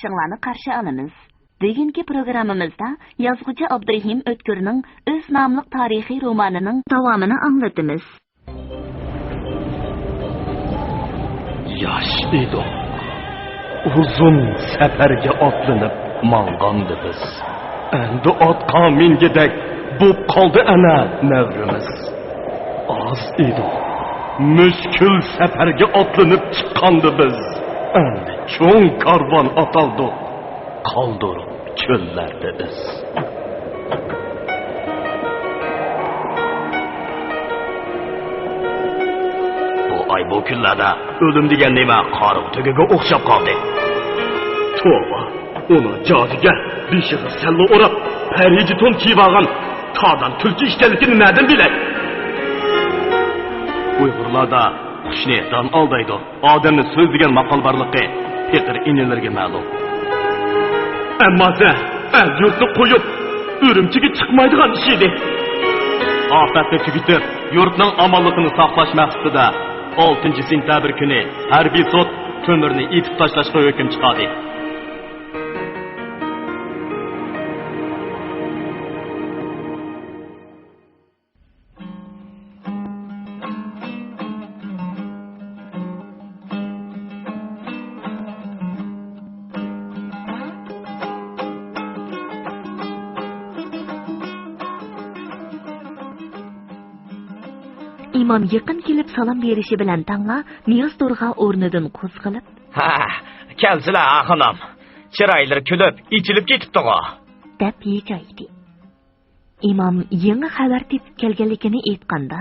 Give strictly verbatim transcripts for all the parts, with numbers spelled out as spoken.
ئېيتىشىڭلارنى قارشى ئالىمىز. بۈگۈنكى پروگراممىمىزدا يازغۇچى ئابدۇرېھىم ئۆتكۈرنىڭ ئۆز ناملىق تارىخىي رومانىنىڭ داۋامىنى ئاڭلىتىمىز. ياش ئىدۇق. ئۇزۇن سەپەرگە ئاتلىنىپ ماڭغاندا بىز. ئەمدى ئاتقا مىنگۈدەك بوپ قالدى ئەنە نەۋرىمىز. ئاز ئىدۇق. مۈشكۈل سەپەرگە ئاتلىنىپ چىققاندا بىز. ئەمدى چوڭ كارۋان ئاتالدۇق. قالدۇرۇپ چۆللەردە ئىز. بۇ ئاي، بۇ كۈنلەردە ئۆلۈم دېگەن نېمە قارىغا تۆگىگە ئوخشاپ قالدى. توۋا، ئۇنىڭ جادۇگەر، بېشىغا سەللا ئوراپ، پەرىجى تون كىيىۋالغان تادان تۈلكە ئىكەنلىكىنى نەدىن بىلەي؟ ئۇيغۇرلاردا قۇشنى دان ئالدايدۇ، ئادەمنى سۆز دېگەن ماقال بارلىقى پېقىر ئىنىلىرىگە مەلۇم. ئەمما سەن ئەل-يۇرتنى قويۇپ، ئۈرۈمچىگە چىقمايدىغان ئىش ئىدى. ئاپەتنى تۈگىتىپ، يۇرتنىڭ ئامانلىقىنى ساقلاش مەقسىتىدە، ئالتىنچى سېنتەبىر كۈنى ھەربىي سوت تۆمۈرنى ئېتىپ تاشلاشقا ھۆكۈم چىقاردى. ئىمام يېقىن كېلىپ سالام بېرىشى بىلەن تەڭلا نىياز تورغا ئورنىدىن قوزغىلىپ، ھە، كەلسىلە، ئاخۇنۇم. چىرايلىرى كۈلۈپ، ئېچىلىپ كېتىپتىغۇ. دەپ ھىجايدى. ئىمام يېڭى خەۋەر تېپىپ كەلگەنلىكىنى ئېيتقاندا،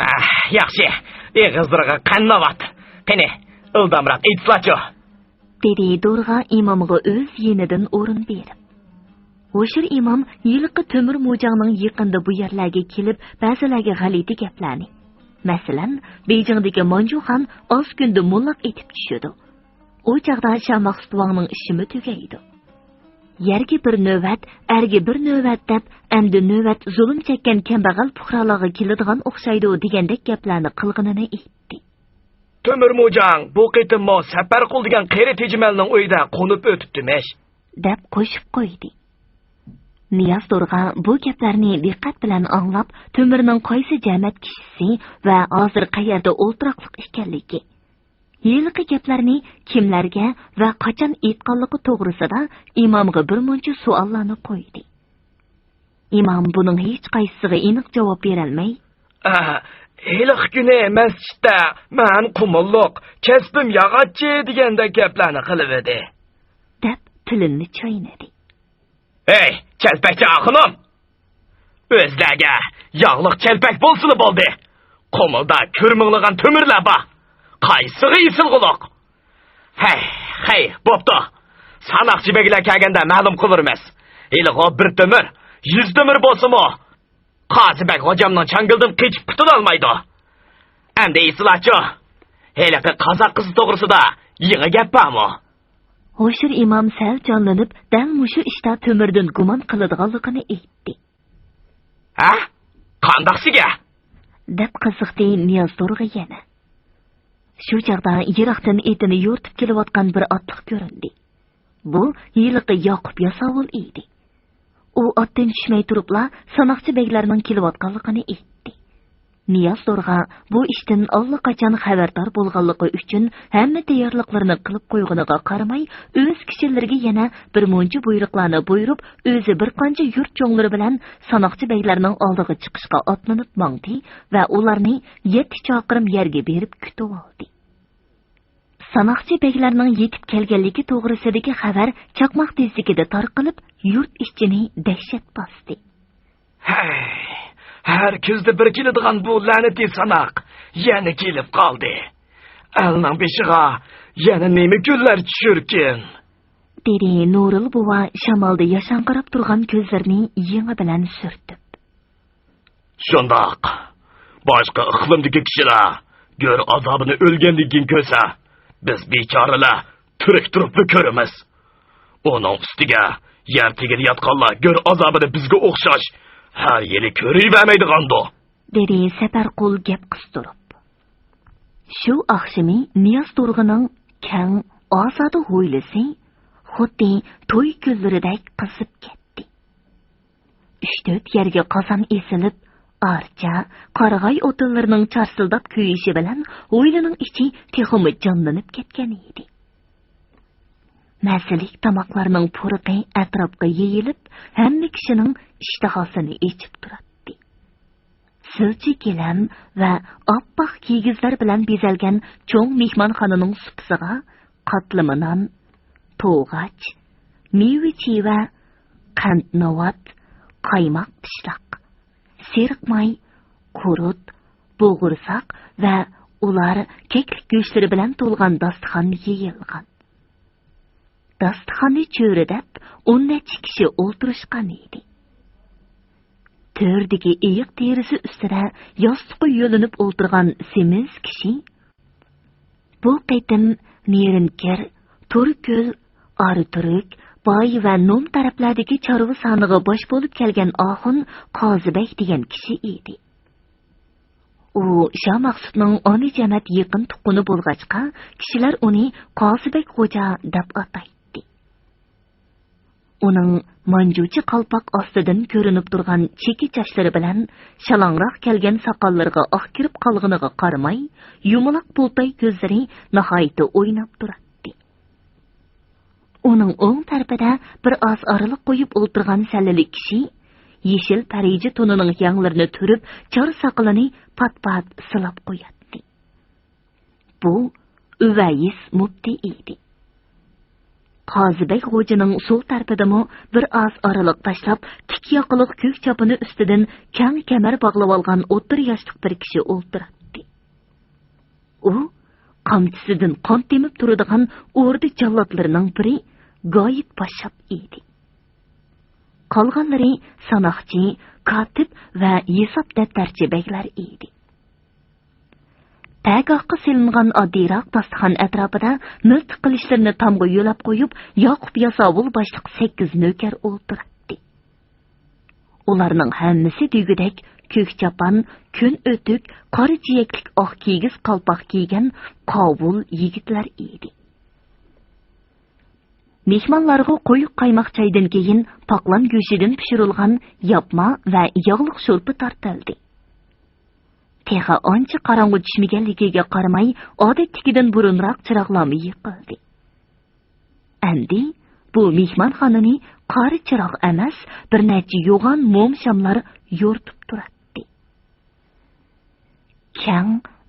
ئاھ، ياخشى، ئېغىزلىرىغا قان ناۋات. قېنى، ئىلدامراق ئېيتسىلاچۇ. دېدى دورغا ئىمامغا ئۆز يېنىدىن ئورۇن بېرىپ. ھوشۇر ئىمام ھېلىقى تۆمۈر موجاڭنىڭ يېقىندا بۇ يەرلەرگە كېلىپ، بەزىلەرگە غەلىتە گەپلەرنى، مەسىلەن، بېيجىڭدىكى مانجۇخان ئاز كۈندە موللاق ئېتىپ چۈشىدۇ. ئۇ چاغدا شاماخ ستۇاڭنىڭ ئىشىمۇ تۈگەيدۇ. يەرگە بىر نۆۋەت، ئەرگە بىر نۆۋەت دەپ، ئەمدى نۆۋەت زۇلۇم چەككەن كەمبەغەل پۇقرالارغا كېلىدىغان ئوخشايدۇ دېگەندەك گەپلەرنى قىلغىنىنى ئېيتتى. تۆمۈر موجاڭ بۇ قېتىممۇ سەپەرقۇل دېگەن قېرى تېجىمەلنىڭ ئۆيىدە قونۇپ ئۆتۈپتىمىش. دەپ قوشۇپ قويدى. نىياز دورغا بۇ گەپلەرنى دىققەت بىلەن ئاڭلاپ، تۆمۈرنىڭ قايسى جەمەت كىشىسى ۋە ھازىر قەيەردە ئولتۇراقلىق ئىكەنلىكى، ھېلىقى گەپلەرنى كىملەرگە ۋە قاچان ئېيتقانلىقى توغرىسىدا ئىمامغا بىر مۇنچە سوئاللارنى قويدى. ئىمام بۇنىڭ ھېچقايسىسىغا ئېنىق جاۋاب بېرەلمەي، ئە، ھېلىقى كۈنى مەسچىتتە مەن قۇمۇللۇق، كەسپىم ياغاچچى دېگەندەك گەپلەرنى قىلىۋىدى. دەپ تىلىنى چاينىدى. ھەي، چەلپەكچى ئاخۇنۇم! ئۆزلەرگە ياغلىق چەلپەك بولسىلا بولدى. قۇمۇلدا كۆرمىڭلىغان تۆمۈرلەر بار. قايسىغا ئېسىلغۇلۇق؟ ھەي، خەي، بوپتۇ. ساناقچى بەگلەر كەلگەندە مەلۇم قىلۇرمىز. ھېلىغۇ بىر تۆمۈر، يۈز تۆمۈر بولسىمۇ، قازى بەگ غوجامنىڭ چاڭگىلىدىن قېچىپ قۇتۇلالمايدۇ. ئەمدى ئېسىلاچۇ، ھېلىقى قازاق قىزى توغرىسىدا يېڭى گەپ بارمۇ؟ ھوشۇر ئىمام سەل جانلىنىپ، دەل مۇشۇ ئىشتا تۆمۈردىن گۇمان قىلىدىغانلىقىنى ئېيتتى. ھە؟ قانداقسىگە؟ دەپ قىزىقتى نىياز دورغا يەنە. شۇ چاغدا يىراقتىن ئېتىنى يورۇتۇپ كېلىۋاتقان بىر ئاتلىق كۆرۈندى. بۇ ھېلىقى ياقۇپ ياساۋۇل ئىدى. ئۇ ئاتتىن چۈشمەي تۇرۇپلا ساناقچى بەگلەرنىڭ كېلىۋاتقانلىقىنى ئېيتتى. نىياز دورغا بۇ ئىشتىن ئاللىقاچان خەۋەردار بولغانلىقى ئۈچۈن ھەممە تەييارلىقلىرىنى قىلىپ قويغىنىغا قارىماي، ئۆز كىشىلىرىگە يەنە بىر مۇنچە بۇيرۇقلارنى بۇيرۇپ، ئۆزى بىر قانچە يۇرت چوڭلىرى بىلەن ساناقچى بەگلەرنىڭ ئالدىغا چىقىشقا ئاتلىنىپ ماڭدى ۋە ئۇلارنى يەتتە چاقىرىم يەرگە بېرىپ كۈتۈۋالدى. ساناقچى بەگلەرنىڭ يېتىپ كەلگەنلىكى توغرىسىدىكى خەۋەر چاقماق تېزلىكىدە تارقىلىپ، يۇرت ئىچىنى دەھشەت باستى. ھەي، ھەر كۈزدە بىر كېلىدىغان بۇ لەنىتى ساناق يەنە كېلىپ قالدى. ئەلنىڭ بېشىغا يەنە نېمە كۈنلەر چۈشۈركىن؟ دېدى نۇرۇل بوۋا شامالدا ياشاڭقىراپ تۇرغان كۆزلىرىنى يېڭى بىلەن سۈرتۈپ. شۇنداق. باشقا ئىقلىمدىكى كىشىلەر گۆر ئازابىنى ئۆلگەندىن كېيىن كۆرسە، بىز بىچارىلەر تىرىك تۇرۇپلا كۆرىمىز. ئۇنىڭ ئۈستىگە يەر تېگىدە ياتقانلار گۆر ئازابىنى بىزگە ئوخشاش ھەر يىلى كۆرۈۋەرمەيدىغاندۇ؟ دېدى سەپەرقۇل گەپ قىستۇرۇپ. شۇ ئاخشىمى نىياز تۇرغىنىڭ كەڭ، ئازادە ھويلىسى خۇددى توي كۈنلىرىدەك قىزىپ كەتتى. ئۈچ-تۆت يەرگە قازان ئېسىلىپ، ئارچا، قارىغاي ئوتۇنلىرىنىڭ چارسىلداپ كۆيۈشى بىلەن ھويلىنىڭ ئىچى تېخىمۇ جانلىنىپ كەتكەن ئىدى. مەززىلىك تاماقلارنىڭ پۇرىقى ئەتراپقا يېيىلىپ، ھەممە كىشىنىڭ ئىشتىھاسىنى ئېچىپ تۇراتتى. سىلچە گىلەم ۋە ئاپئاق كىگىزلەر بىلەن بېزەلگەن چوڭ مېھمانخانىنىڭ سۇپىسىغا قاتلىما نان، توغاچ، مېۋە-چىۋە، قەنت-ناۋات، قايماق-پىشلاق، سېرىق ماي، قۇرۇت، بوغۇرساق ۋە ئۇلار كەكلىك گۆشلىرى بىلەن تولغان داستىخان يېيىلغان. داستىخاننى چۆرىدەپ، ئون نەچچە كىشى ئولتۇرۇشقان ئىدى. تۆردىكى ئېيىق تېرىسى ئۈستىدە ياستۇققا يۆلىنىپ ئولتۇرغان سېمىز كىشى، بۇ قېتىم نېرىنكىر، توركۆل، ئاراتۈرك، باي ۋە نوم تەرەپلەردىكى چارۋا سانىغا باش بولۇپ كەلگەن ئاخۇن قازىبەگ دېگەن كىشى ئىدى. ئۇ شامەخسۇتنىڭ ئانا جەمەت يېقىن تۇغقىنى بولغاچقا، كىشىلەر ئۇنى قازىبەگ خوجا دەپ ئاتايتتى. ئۇنىڭ مانجۇچە قالپاق ئاستىدىن كۆرۈنۈپ تۇرغان چېكە چاچلىرى بىلەن شالاڭراق كەلگەن ساقاللىرىغا ئاق كىرىپ قالغىنىغا قارىماي، يۇمىلاق بۇلتاي كۆزلىرى ناھايىتى ئويناپ تۇراتتى. ئۇنىڭ ئوڭ تەرىپىدە بىر ئاز ئارىلىق قويۇپ ئولتۇرغان سەللىلىك كىشى يېشىل پەرىجە تونىنىڭ يەڭلىرىنى تۈرۈپ، چار ساقىلىنى پات-پات سىلاپ قوياتتى. بۇ ئۇۋەيس مۇپتى ئىدى. قازىبەگ خوجىنىڭ سول تەرىپىدىمۇ بىر ئاز ئارىلىق تاشلاپ، تىك ياقىلىق كۆك چاپىنى ئۈستىدىن كەڭ كەمەر باغلىۋالغان ئوتتۇرا ياشلىق بىر كىشى ئولتۇراتتى. ئۇ قامچىسىدىن قان تېمىپ تۇرىدىغان ئوردا جاللاتلىرىنىڭ بىرى گايىت پاششاپ ئىدى. قالغانلىرى ساناقچى، كاتىپ ۋە ھېساب دەپتەرچى بەگلەر ئىدى. پەگاھقا سېلىنغان ئاددىيراق داستىخان ئەتراپىدا مىلتىق قىلىچلىرىنى تامغا يۆلەپ قويۇپ، ياقۇپ ياساۋۇل باشلىق سەككىز نۆكەر ئولتۇراتتى. ئۇلارنىڭ ھەممىسى دېگۈدەك كۆك چاپان، كۆن ئۆتۈك، قارا جىيەكلىك ئاق كىگىز قالپاق كىيگەن قاۋۇل يىگىتلەر ئىدى. مېھمانلارغا قويۇق قايماق چايدىن كېيىن پاقلان گۆشىدىن پىشۇرۇلغان ياپما ۋە ياغلىق شورپا تارتىلدى. تېخى ئانچە قاراڭغۇ چۈشمىگەنلىكىگە قارىماي، ئادەتتىكىدىن بۇرۇنراق چىراغلارمۇ يېقىلدى. ئەمدى بۇ مېھمانخانىنى قارا چىراغ ئەمەس، بىر نەچچە يوغان موم شاملار يورۇتۇپ تۇراتتى. كەڭ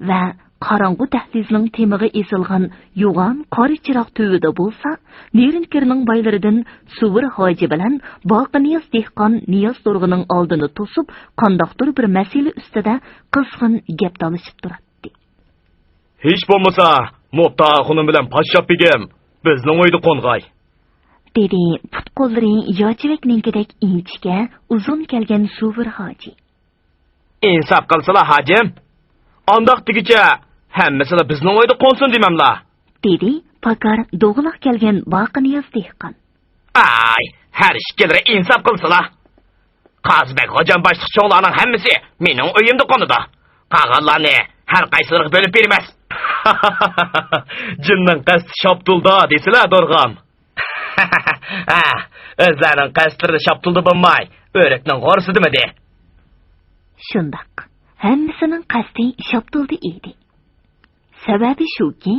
ۋە قاراڭغۇ دەھلىزنىڭ تېمىغا ئېسىلغان يوغان قارا چىراغ تۈۋىدە بولسا، نېرىنكىرنىڭ بايلىرىدىن سۇۋۇر ھاجى بىلەن باقىنىياز دېھقان نىياز تۇرغىنىڭ ئالدىنى توسۇپ، قانداقتۇر بىر مەسىلە ئۈستىدە قىزغىن گەپ تالىشىپ تۇراتتى. ھېچ بولمىسا، مۇپتا خانىم بىلەن پاششاپ بېگىم بىزنىڭ ئۆيدە قونغاي، دېدى پۇت-قوللىرى ياچىۋەكنىڭكىدەك ئىنچىكە، ئۇزۇن كەلگەن سۇۋۇر ھاجى. ئىنساپ قىلسىلا، ھاجىم. ئانداق دېگۈچە، ھەممىسىلا بىزنىڭ ئۆيدە قونسۇن دېمەملا، دېدى پاكار دوغىلاق كەلگەن باقىنىياز دېھقان. ئاي، ھەر ئىككىلىرى ئىنساپ قىلسىلا. قازىبەگ خوجام باشلىق چوڭلارنىڭ ھەممىسى مېنىڭ ئۆيۈمدە قونىدۇ. قالغانلارنى ھەر قايسىلىرىغا بۆلۈپ بېرىمىز. جىننىڭ قەستى شاپتۇلدا دېسىلە، دورغام. ھە، ئۆزلەرنىڭ قەستلىرى شاپتۇلدا بولماي، ئۆرۈكنىڭ غورىسىدىمىدى؟ شۇنداق، ھەممىسىنىڭ قەستى شاپتۇلدا ئىدى. سەۋەبى شۇكى،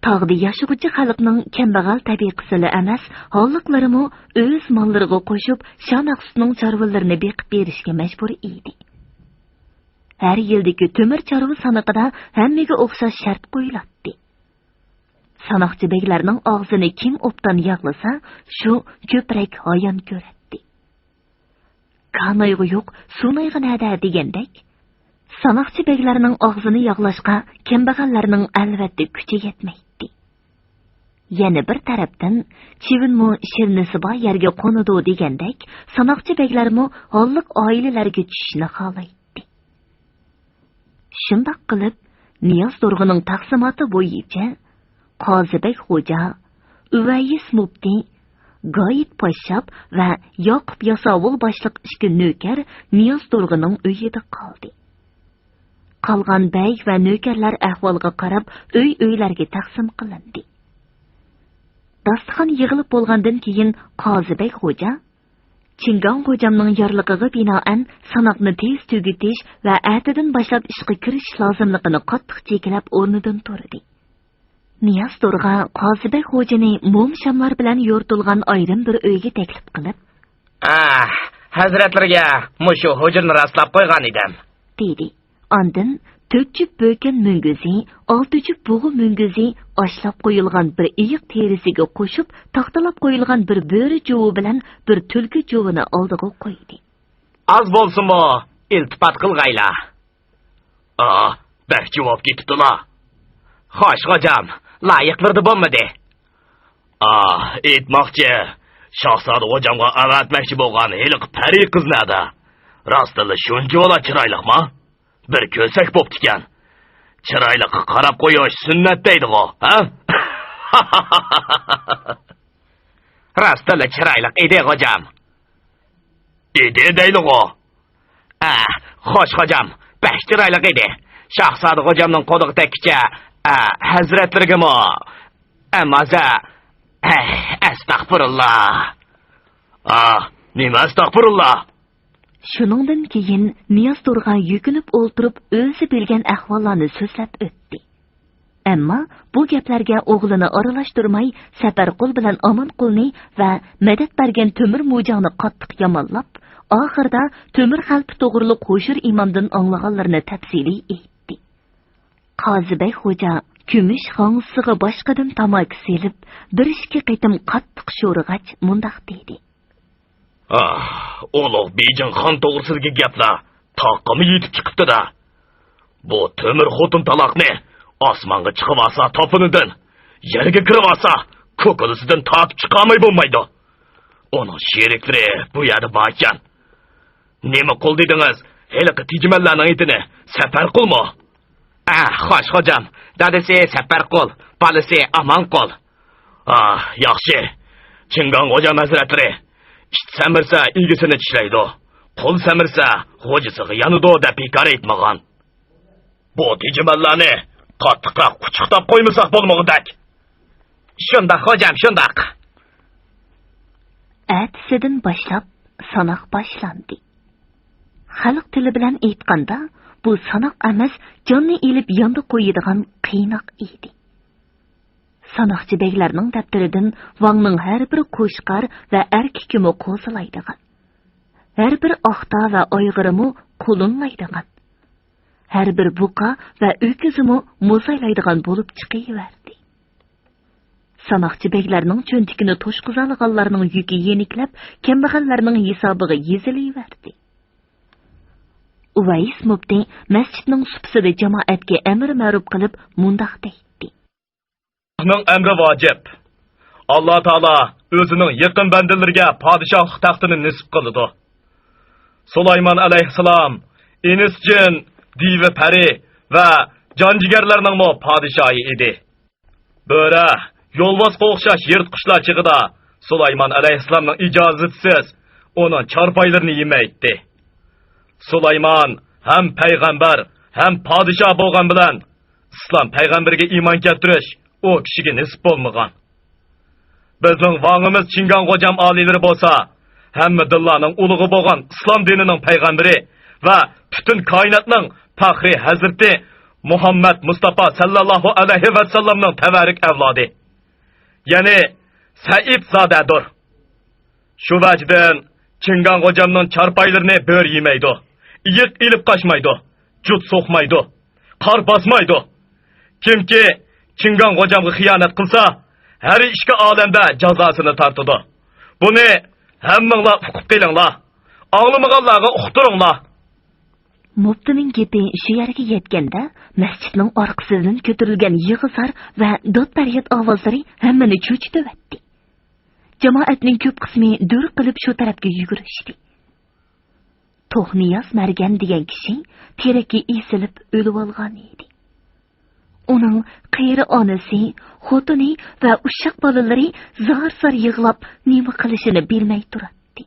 تاغدا ياشىغۇچى خەلقنىڭ كەمبەغەل تەبىقىسىلا ئەمەس، ھاللىقلىرىمۇ ئۆز ماللىرىغا قوشۇپ، شامەخسۇتنىڭ چارۋىلىرىنى بېقىپ بېرىشكە مەجبۇر ئىدى. ھەر يىلدىكى تۆمۈر چارۋا سانىقىدا ھەممىگە ئوخشاش شەرت قويۇلاتتى. ساناقچى بەگلەرنىڭ ئاغزىنى كىم ئوبدان ياغلىسا، شۇ كۆپرەك ھايان كۆرەتتى. كانايغا يوق، سۇنايغا نەدە دېگەندەك، ساناقچى بەگلەرنىڭ ئاغزىنى ياغلاشقا كەمبەغەللەرنىڭ ئەلۋەتتە كۈچى يەتمەيتتى. يەنە بىر تەرەپتىن، چىۋىنمۇ شىرنىسى بار يەرگە قونىدۇ دېگەندەك، ساناقچى بەگلەرمۇ ھاللىق ئائىلىلەرگە چۈشۈشنى خالايتتى. شۇنداق قىلىپ، نىياز تۇرغۇننىڭ تەقسىماتى بويىچە قازىبەگ خوجا، ئۇۋەيس مۇپتى، گايىت پاششاپ ۋە ياقۇپ ياساۋۇل باشلىق ئىككى نۆكەر نىياز تۇرغۇننىڭ ئۆيىدە قالدى. قالغان بەگ ۋە نۆكەرلەر ئەھۋالغا قاراپ ئۆي-ئۆيلەرگە تەقسىم قىلىندى. داستىخان يىغىلىپ بولغاندىن كېيىن، قازىبەگ خوجا چىڭگاڭ غوجامنىڭ يارلىقىغا بىنائەن ساناقنى تېز تۈگىتىش ۋە ئەتىدىن باشلاپ ئىشقا كىرىشىش لازىملىقىنى قاتتىق جېكىلەپ ئورنىدىن تۇردى. نىياز تورغا قازىبەگ خوجىنى موم شاملار بىلەن يورۇتۇلغان ئايرىم بىر ئۆيگە تەكلىپ قىلىپ، ئاھ، ھەزرەتلىرىگە مۇشۇ ھۇجرىنى راسلاپ قويغان ئىدىم، دېدى. ئاندىن تۆت جۈپ بۆكەن مۈڭگۈزى، ئالتە جۈپ بۇغا مۈڭگۈزى، ئاشلاپ قويۇلغان بىر ئېيىق تېرىسىگە قوشۇپ، تاختىلاپ قويۇلغان بىر بۆرە جۇۋى بىلەن بىر تۈلكە جۇۋىنى ئالدىغا قويدى. ئاز بولسىمۇ، ئىلتىپات قىلغايلا. ئا، بەك جۇۋاپ كېتىپتۇلا. خوش، غوجام، لايىقلىرىدا بولمىدى. ئا، ئېيتماقچى، شاھزادە غوجامغا ئەۋەتمەكچى بولغان ھېلىقى پەرى قىز نەدە؟ راستتىنلا شۇنچىۋالا چىرايلىقما؟ بىر كۆرسەك بوپتىكەن. چىرايلىققا قاراپ قويۇش سۈننەت دەيدىغۇ، ھە؟ راستتىنلا چىرايلىق ئىدى، غوجام. ئىدى دەيدىغۇ. ئە، خوش، غوجام، بەك چىرايلىق ئىدى. شاھزادە غوجامنىڭ قولىغا تەگكىچە، ئە، ھەزرەتلىرىگىمۇ. ئەمما زە-، ئەي، ئەستەغپۇرۇللا. ئا، نېمە ئەستەغپۇرۇللا؟ شۇنىڭدىن كېيىن نىياز تورغا يۈكۈنۈپ ئولتۇرۇپ، ئۆزى بىلگەن ئەھۋاللارنى سۆزلەپ ئۆتتى. ئەمما بۇ گەپلەرگە ئوغلىنى ئارىلاشتۇرماي، سەپەرقۇل بىلەن ئامانقۇلنى ۋە مەدەت بەرگەن تۆمۈر موجاڭنى قاتتىق يامانلاپ، ئاخىرىدا تۆمۈر خەلپە توغرۇلۇق ھوشۇر ئىمامدىن ئاڭلىغانلىرىنى تەپسىلىي ئېيتتى. قازىبەگ خوجا كۈمۈش خاڭزىسىغا باشقىدىن تاماكا سېلىپ، بىر ئىككى قېتىم قاتتىق شورىغاچ مۇنداق دېدى. ئاھ، ئۇلۇغ بېيجىڭ خان توغرىسىدىكى گەپلەر تاققىمۇ يېتىپ چىقىپتۇ-دە. بۇ تۆمۈر خوتۇن تالاقنى ئاسمانغا چىقىۋالسا تاپىنىدىن، يەرگە كىرىۋالسا كوكۇلىسىدىن تارتىپ چىقارماي بولمايدۇ. ئۇنىڭ شېرىكلىرى بۇ يەردە باركەن. نېمە قۇل دېدىڭىز؟ ھېلىقى تېجىمەللەرنىڭ ئېتىنى سەپەرقۇلمۇ؟ ئە، خوش، غوجام. دادىسى سەپەرقۇل، بالىسى ئامانقۇل. ئا، ياخشى. چىڭگاڭ غوجام ھەزرەتلىرى، ئىت سەمرىسە ئىگىسىنى چىشلەيدۇ، قۇل سەمرىسە غوجىسىغا يانىدۇ دەپ بىكار ئېيتمىغان. بۇ تېجىمەللەرنى قاتتىقراق قۇچۇقلاپ قويمىساق بولمىغۇدەك. شۇنداق، غوجام، شۇنداق. ئەتىسىدىن باشلاپ ساناق باشلاندى. خەلق تىلى بىلەن ئېيتقاندا، بۇ ساناق ئەمەس، جاننى ئېلىپ ياندا قويىدىغان قىيناق ئىدى. ساناقچى بەگلەرنىڭ دەپتىرىدىن ۋاڭنىڭ ھەر بىر قوچقار ۋە ئەركىكىمۇ قوزىلايدىغان، ھەر بىر ئاختا ۋە ئايغىرىمۇ قۇلۇنلايدىغان، ھەر بىر بۇقا ۋە ئۆكۈزىمۇ موزايلايدىغان بولۇپ چىقىۋەردى. ساناقچى بەگلەرنىڭ چۆنتىكىنى توشقۇزالىغانلارنىڭ يۈكى يېنىكلەپ، كەمبەغەللەرنىڭ ھېسابىغا يېزىلىۋەردى. ئۇۋەيس مۇپتى مەسچىتنىڭ سۇپىسىدا جامائەتكە ئەمىر مەرۇپ قىلىپ مۇنداق دەيتتى. ئاللاھنىڭ ئەمرى ۋاجىپ. ئاللا تائالا ئۆزىنىڭ يېقىن بەندىلىرىگە پادىشاھلىق تەختىنى نېسىپ قىلىدۇ. سۇلايمان ئەلەيھىسسالام ئىنس جىن، دىۋە پەرى ۋە جان جىگەرلەرنىڭمۇ پادىشاھى ئىدى. بۆرە، يولۋاسقا ئوخشاش يىرتقۇچلار چېغىدا سۇلايمان ئەلەيھىسسالامنىڭ ئىجازىتىسىز ئۇنىڭ چارپايلىرىنى يېمەيتتى. سۇلايمان ھەم پەيغەمبەر، ھەم پادىشاھ بولغان بىلەن، ئىسلام پەيغەمبىرىگە ئىمان كەلتۈرۈش ئۇ كىشىگە نېسىپ بولمىغان. بىزنىڭ ۋاڭىمىز چىڭگاڭ غوجام ئالىيلىرى بولسا، ھەممە دىنلارنىڭ ئۇلۇغى بولغان ئىسلام دىنىنىڭ پەيغەمبىرى ۋە پۈتۈن كائىناتنىڭ پەخرى ھەزرىتى مۇھەممەد مۇستاپا سەللەللاھۇ ئەلەيھى ۋەسەللەمنىڭ تەۋەررۈك ئەۋلادى، يەنى سەئىدزادەدۇر. شۇ ۋەجىدىن چىڭگاڭ غوجامنىڭ چارپايلىرىنى بۆرە يېمەيدۇ، ئېيىق ئېلىپ قاچمايدۇ، جۇت سوقمايدۇ، قار باسمايدۇ. كىمكى چىڭگاڭ غوجامغا خىيانەت قىلسا، ھەر ئىككى ئالەمدە جازاسىنى تارتىدۇ. بۇنى ھەممىڭلار ئۇقۇپ قېلىڭلار. ئاڭلىمىغانلارغا ئۇقتۇرۇڭلار. مۇپتىنىڭ گېپى شۇ يەرگە يەتكەندە، مەسچىتنىڭ ئارقىسىدىن كۆتۈرۈلگەن يىغا-زار ۋە داد-پەرياد ئاۋازلىرى ھەممىنى چۆچۈتۈۋەتتى. جامائەتنىڭ كۆپ قىسمى دۈر قىلىپ شۇ تەرەپكە يۈگۈرۈشتى. توخنىياز مەرگەن دېگەن كىشى تېرەككە ئېسىلىپ ئۆلۈۋالغان ئىدى. ئۇنىڭ قېرى ئانىسى، خوتۇنى ۋە ئۇششاق بالىلىرى زار-زار يىغلاپ، نېمە قىلىشىنى بىلمەي تۇراتتى.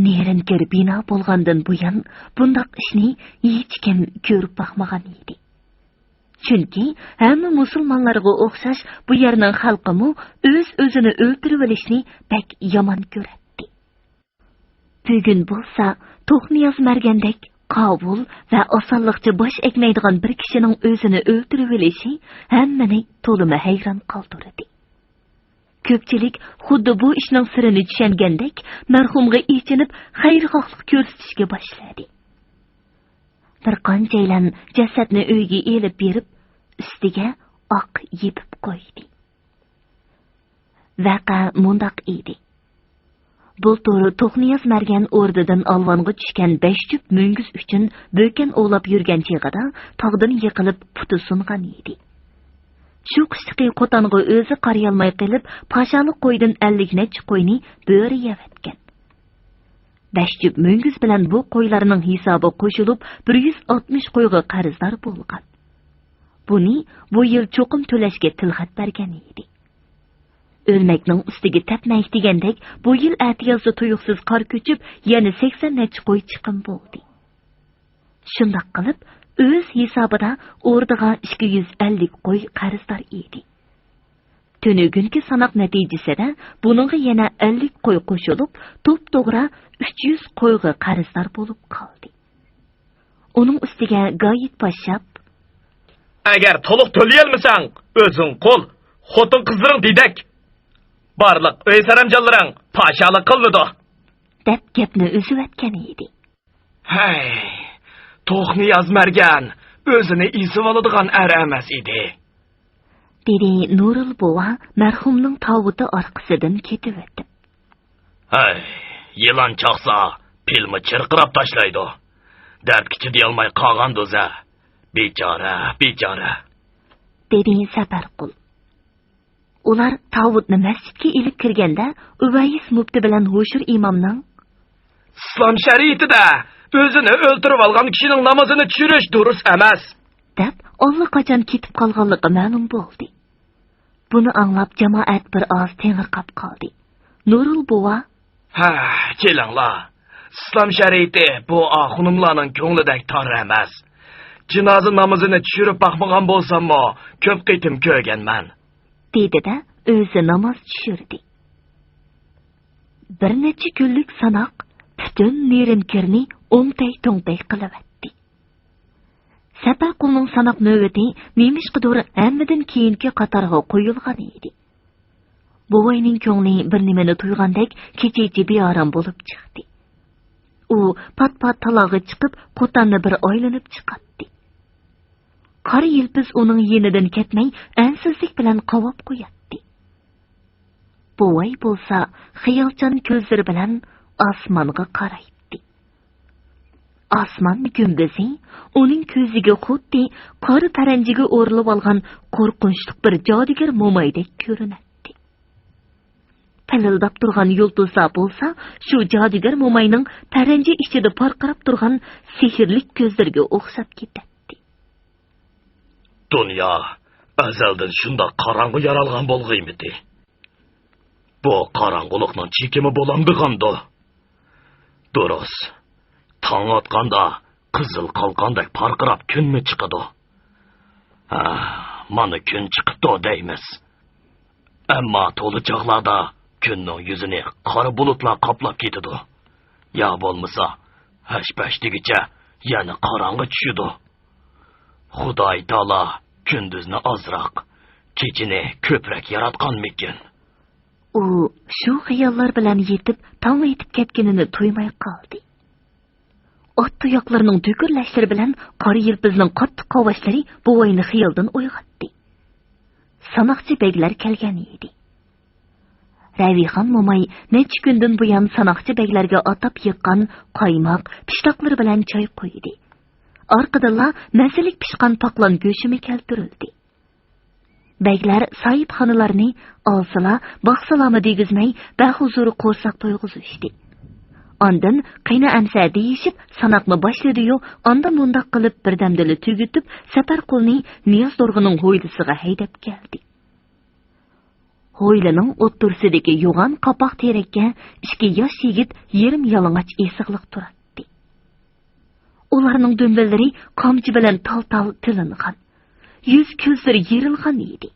نېرىنكىر بىنا بولغاندىن بۇيان، بۇنداق ئىشنى ھېچكىم كۆرۈپ باقمىغان ئىدى. چۈنكى ھەممە مۇسۇلمانلارغا ئوخشاش بۇ يەرنىڭ خەلقىمۇ ئۆز-ئۆزىنى ئۆلتۈرۈۋېلىشنى بەك يامان كۆرەتتى. بۈگۈن بولسا توخنىياز مەرگەندەك قاۋۇل ۋە ئاسانلىقچە باش ئەگمەيدىغان بىر كىشىنىڭ ئۆزىنى ئۆلتۈرۈۋېلىشى ھەممىنى تولىمۇ ھەيران قالدۇردى. كۆپچىلىك خۇددى بۇ ئىشنىڭ سىرىنى چۈشەنگەندەك مەرھۇمغا ئېچىنىپ خەيرخاھلىق كۆرسىتىشكە باشلىدى. بىر قانچەيلەن جەسەتنى ئۆيگە ئېلىپ بېرىپ، ئۈستىگە ئاق يېپىپ قويدى. ۋەقە مۇنداق ئىدى. بۇلتۇر توخنىياز مەرگەن ئوردىدىن ئالۋانغا چۈشكەن بەش جۈپ مۈڭگۈز ئۈچۈن بۆكەن ئوۋلاپ يۈرگەن چېغىدا تاغدىن يىقىلىپ پۇتى سۇنغان ئىدى. شۇ قىشتىكى قوتانغا ئۆزى قارىيالماي قېلىپ، پاشالىق قويدىن ئەللىك نەچچە قوينى بۆرە يەۋەتكەن. بەش جۈپ مۈڭگۈز بىلەن بۇ قويلارنىڭ ھېسابى قوشۇلۇپ، بىر يۈز ئاتمىش قويغا قەرزدار بولغان. بۇنى بۇ يىل چوقۇم تۆلەشكە تىلخەت بەرگەن ئىدى. ئۆلمەكنىڭ ئۈستىگە تەپمەك دېگەندەك، بۇ يىل ئەتىيازدا تۇيۇقسىز قار كۆچۈپ، يەنە سەكسەن نەچچە قوي چىقىم بولدى. شۇنداق قىلىپ، ئۆز ھېسابىدا ئوردىغا ئىككى يۈز ئەللىك قوي قەرزدار ئىدى. تۈنۈگۈنكى ساناق نەتىجىسىدە بۇنىڭغا يەنە ئەللىك قوي قوشۇلۇپ، توپتوغرا ئۈچ يۈز قويغا قەرزدار بولۇپ قالدى. ئۇنىڭ ئۈستىگە گايىت پاششاپ، «ئەگەر تولۇق تۆلىيەلمىسەڭ، ئۆزۈڭ قۇل، خوتۇن-قىزلىرىڭ دېدەك، بارلىق ئۆي سەرەمجانلىرىڭ پاشالىق قىلىنىدۇ» دەپ گەپنى ئۈزۈۋەتكەن ئىدى. «ھەي، توخنىياز مەرگەن ئۆزىنى ئېسىۋالىدىغان ئەر ئەمەس ئىدى»، دېدى نۇرۇل بوۋا مەرھۇمنىڭ تاۋۇتى ئارقىسىدىن كېتىۋېتىپ. «ھەي، يىلان چاقسا، پىلمۇ چىرقىراپ تاشلايدۇ. دەردكە چىدىيالماي قالغاندۇ-زە. بىچارە، بىچارە»، دېدى سەپەرقۇل. ئۇلار تاۋۇتنى مەسچىتكە ئېلىپ كىرگەندە، ئۇۋەيس مۇپتى بىلەن ھوشۇر ئىمامنىڭ، «ئىسلام شەرىئىتىدە ئۆزىنى ئۆلتۈرۈۋالغان كىشىنىڭ نامىزىنى چۈشۈرۈش دۇرۇس ئەمەس» دەپ، ئاللىقاچان كېتىپ قالغانلىقى مەلۇم بولدى. بۇنى ئاڭلاپ، جامائەت بىر ئاز تېڭىرقاپ قالدى. نۇرۇل بوۋا، «ھە، كېلىڭلار. ئىسلام شەرىئىتى بۇ ئاخۇنۇملارنىڭ كۆڭلىدەك تار ئەمەس. جىنازا نامىزىنى چۈشۈرۈپ باقمىغان بولساممۇ، كۆپ قېتىم كۆرگەنمەن»، دېدى-دە، ئۆزى ناماز چۈشۈردى. بىر نەچچە كۈنلۈك ساناق پۈتۈن نېرىنكىرنى ئوڭتەي-توڭتەي قىلىۋەتتى. سەپەرقۇلنىڭ ساناق نۆۋىتى نېمىشقىدۇر ھەممىدىن كېيىنكى قاتارغا قويۇلغان ئىدى. بوۋاينىڭ كۆڭلى بىر نېمىنى تۇيغاندەك كېچىچە بىئارام بولۇپ چىقتى. ئۇ پات-پات تالاغا چىقىپ، قوتاننى بىر ئايلىنىپ چىقاتتى. قارا يىلپىز ئۇنىڭ يېنىدىن كەتمەي، ئەنسىزلىك بىلەن قاۋاپ قوياتتى. بوۋاي بولسا خىيالچان كۆزلىرى بىلەن ئاسمانغا قارايتتى. ئاسمان گۈمبىزى ئۇنىڭ كۆزىگە خۇددى قارا پەرەنجىگە ئورىلىۋالغان قورقۇنچلۇق بىر جادۇگەر مومايدەك كۆرۈنەتتى. پىلىلداپ تۇرغان يۇلتۇزلار بولسا شۇ جادۇگەر موماينىڭ پەرەنجە ئىچىدە پارقىراپ تۇرغان سېھىرلىك كۆزلىرىگە ئوخشاپ كېتەتتى. دۇنيا ئەزەلدىن شۇنداق قاراڭغۇ يارالغان بولغىيمىدى؟ بۇ قاراڭغۇلۇقنىڭ چېكىمۇ بولامدىغاندۇ؟ دۇرۇس، تاڭ ئاتقاندا قىزىل قالقاندەك پارقىراپ كۈنمۇ چىقىدۇ. ھە، مانا كۈن چىقىپتۇ دەيمىز. ئەمما تولا چاغلاردا كۈننىڭ يۈزىنى قارا بۇلۇتلار قاپلاپ كېتىدۇ. يا بولمىسا، ھەش-پەش دېگۈچە يەنە قاراڭغۇ چۈشىدۇ. خۇداي تائالا كۈندۈزنى ئازراق، كېچىنى كۆپرەك ياراتقانمىكىن؟ ئۇ شۇ خىياللار بىلەن يېتىپ، تاڭ ئېتىپ كەتكىنىنى تۇيماي قالدى. ئات تۇياقلىرىنىڭ دۈكۈرلەشلىرى بىلەن قارا يىلپىزنىڭ قاتتىق قاۋاشلىرى بوۋاينى خىيالدىن ئويغاتتى. ساناقچى بەگلەر كەلگەن ئىدى. رەۋىخان موماي نەچچە كۈندىن بۇيان ساناقچى بەگلەرگە ئاتاپ يىغقان قايماق، پىشتاقلىرى بىلەن چاي قۇيدى. ئارقىدىنلا مەززىلىك پىشقان پاقلان گۆشىمۇ كەلتۈرۈلدى. بەگلەر ساھىبخانىلارنى ئالسىلا، باقسىلامۇ دېگۈزمەي، بەھۇزۇر قورساق تويغۇزۇشتى. ئاندىن قېنى ئەمسە دېيىشىپ، ساناقنى باشلىدىيۇ، ئاندا-مۇنداق قىلىپ بىردەمدىلا تۈگىتىپ، سەپەرقۇلنى نىيازدورغىنىڭ ھويلىسىغا ھەيدەپ كەلدى. ھويلىنىڭ ئوتتۇرىسىدىكى يوغان قاپاق تېرەككە ئىككى ياش يىگىت يېرىم يالىڭاچ ئېسىقلىق تۇراتتى. ئۇلارنىڭ دۈمبىلىرى قامچا بىلەن تال-تال تىلىنغان. يۈز-كۆزلىرى يېرىلغان ئىدى.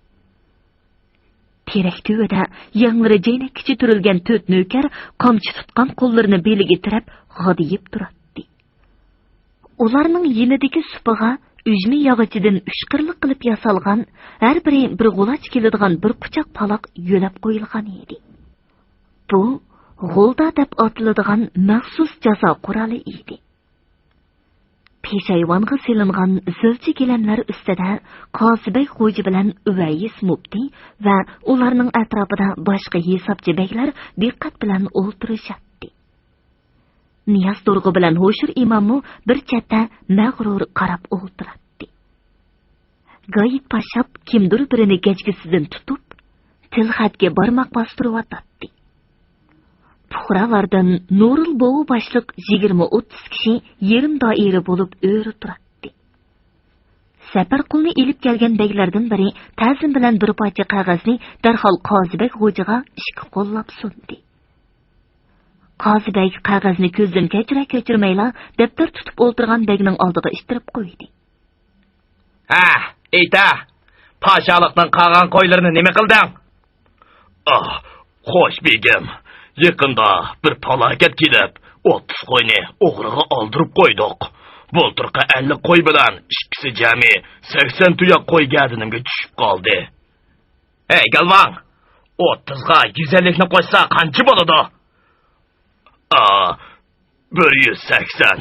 تېرەك تۈۋىدە يەڭلىرى جەينەككىچە تۈرۈلگەن تۆت نۆكەر قامچا تۇتقان قوللىرىنى بېلىگە تىرەپ غادىيىپ تۇراتتى. ئۇلارنىڭ يېنىدىكى سۇپىغا ئۈجمە ياغىچىدىن ئۈچ قىرلىق قىلىپ ياسالغان، ھەر بىرى بىر غۇلاچ كېلىدىغان بىر قۇچاق پالاق يۆلەپ قويۇلغان ئىدى. بۇ غولدا دەپ ئاتىلىدىغان مەخسۇس جازا قورالى ئىدى. پېشايۋانغا سېلىنغان زىلچە گىلەملەر ئۈستىدە قازى بەگ خوجا بىلەن ئۇۋەيس مۇپتى ۋە ئۇلارنىڭ ئەتراپىدا باشقا ھېسابچى بەگلەر دىققەت بىلەن ئولتۇرۇشاتتى. نىياز دورغا بىلەن ھوشۇر ئىماممۇ بىر چەتتە مەغرۇر قاراپ ئولتۇراتتى. گايىت پاششاپ كىمدۇر بىرىنى گەجگىسىدىن تۇتۇپ، تىلخەتكە بارماق باستۇرۇۋاتاتتى. پۇقرالاردىن نۇرۇل بوۋا باشلىق يىگىرمە ئوتتۇز كىشى يېرىم دائىرە بولۇپ ئۆرە تۇراتتى. سەپەرقۇلنى ئېلىپ كەلگەن بەگلەردىن بىرى تەزىم بىلەن بىر پارچە قەغەزنى دەرھال قازى بەگ خوجىغا ئىككى قوللاپ سۇندى. قازى بەگ قەغەزنى كۆزدىن كەچۈرە كەچۈرمەيلا دەپتەر تۇتۇپ ئولتۇرغان بەگنىڭ ئالدىغا ئىتتىرىپ قويدى. ھە، ئېيتە، پاشالىقنىڭ قالغان قويلىرىنى نېمە قىلدىڭ؟ ئاھ، خوش بېگىم، يېقىندا بىر پالاكەت كېلىپ، ئوتتۇز قوينى ئوغرىغا ئالدۇرۇپ قويدۇق. بۇلتۇرقى ئەللىك قوي بىلەن ئىككىسى جەمئىي سەكسەن تۇياق قوي گەدىنىمگە چۈشۈپ قالدى. ھەي، گالۋاڭ، ئوتتۇزغا يۈز ئەللىكنى قوشسا قانچە بولىدۇ؟ ئا، بىر يۈز سەكسەن.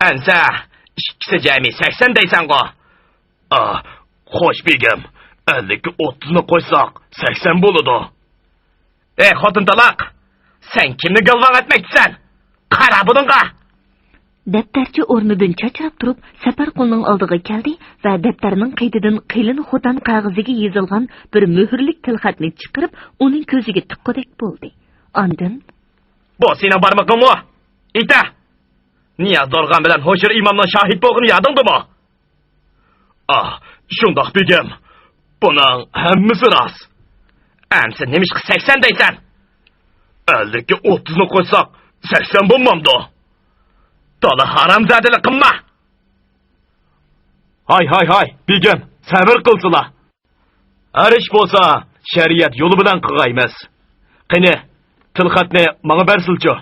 ئەنسە، ئىككىسى جەمئىي سەكسەن دەيسەنغۇ؟ ئا، خوش بېگىم، ئەللىككە ئوتتۇزنى قوشساق، سەكسەن بولىدۇ. ئەي، خوتۇن تالاق! سەن كىمنى گالۋاڭ ئەتمەكچىسەن؟ قارا بۇنىڭغا! دەپتەرچى ئورنىدىن چاچراپ تۇرۇپ، سەپەرقۇلنىڭ ئالدىغا كەلدى ۋە دەپتەرنىڭ قېتىدىن قېلىن خوتەن قەغىزىگە يېزىلغان بىر مۆھۈرلۈك تىلخەتنى چىقىرىپ، ئۇنىڭ كۆزىگە تىققۇدەك بولدى. ئاندىن، بۇ سېنىڭ بارمىقىڭمۇ؟ ئېيتە! نىياز دورغان بىلەن ھوشۇر ئىمامنىڭ شاھىت بولغىنى يادىڭدىمۇ؟ ئاھ، شۇنداق بېگىم. بۇنىڭ ھەممىسى راست. ئەمسە نېمىشقا سەكسەن دەيسەن؟ ئەللىككە ئوتتۇزنى قوشساق، سەكسەن بولمامدۇ؟ دالا ھارامزادىلىق قىلما! ھاي، ھاي، ھاي، بېگىم، سەۋر قىلسىلا. ھەر ئىش بولسا شەرىئەت يولى بىلەن قىلغايمىز. قېنى، تىلخەتنى ماڭا بەرسىلىچۇ.